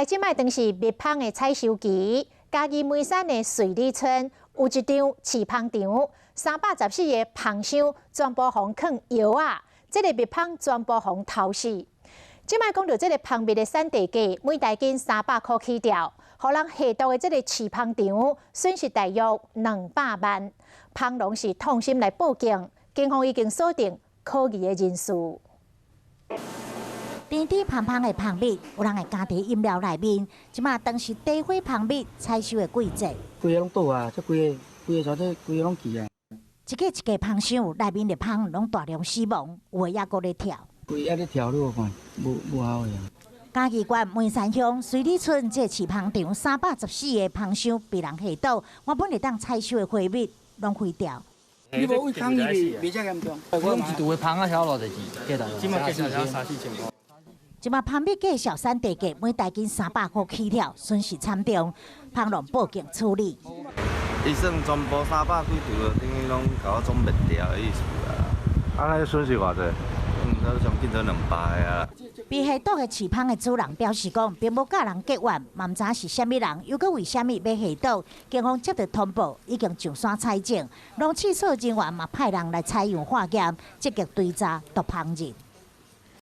這擺當是蜜蜂的採收期，嘉義梅山的水里村有一場飼蜂場，314個蜂箱全部予囥藥仔，這个蜜蜂全部予偷死。這擺講著這个蜂蜜的產地價，每大斤300箍起跳，予人下毒的這个飼蜂場損失大約200萬。蜂農是痛心來報警，警方已經鎖定可疑的人士。甜甜芳芳的蜂蜜，有人會加佇飲料內面。這馬當是茶花蜂蜜採收的季節。規个攏倒啊！這規个規个這規个攏去啊！一个一个蜂箱內面的蜂攏大量死亡，有的猶閣咧跳。規个咧跳，你有看，無無好的。嘉義縣梅山鄉水里村這飼蜂場314個蜂箱被人下毒，原本會當採收的花蜜攏毀掉。你無違抗議，袂遮嚴重。講一櫥的蜂仔曉偌濟錢？這馬價錢三四千箍。這馬蜂蜜價數產地價每大斤300箍起跳，損失慘重，蜂農報警處理。伊算全部三百幾櫥，等於攏共我總滅掉的意思啊。啊，那損失偌濟？嗯，都將近做200啊。被下毒的飼蜂的主人表示講，並無佮人結怨，嘛毋知是啥物人，又閣為啥物欲下毒。警方接到通報，已經上山採證，農試所人員嘛派人來採樣化驗，積極追查毒蜂人。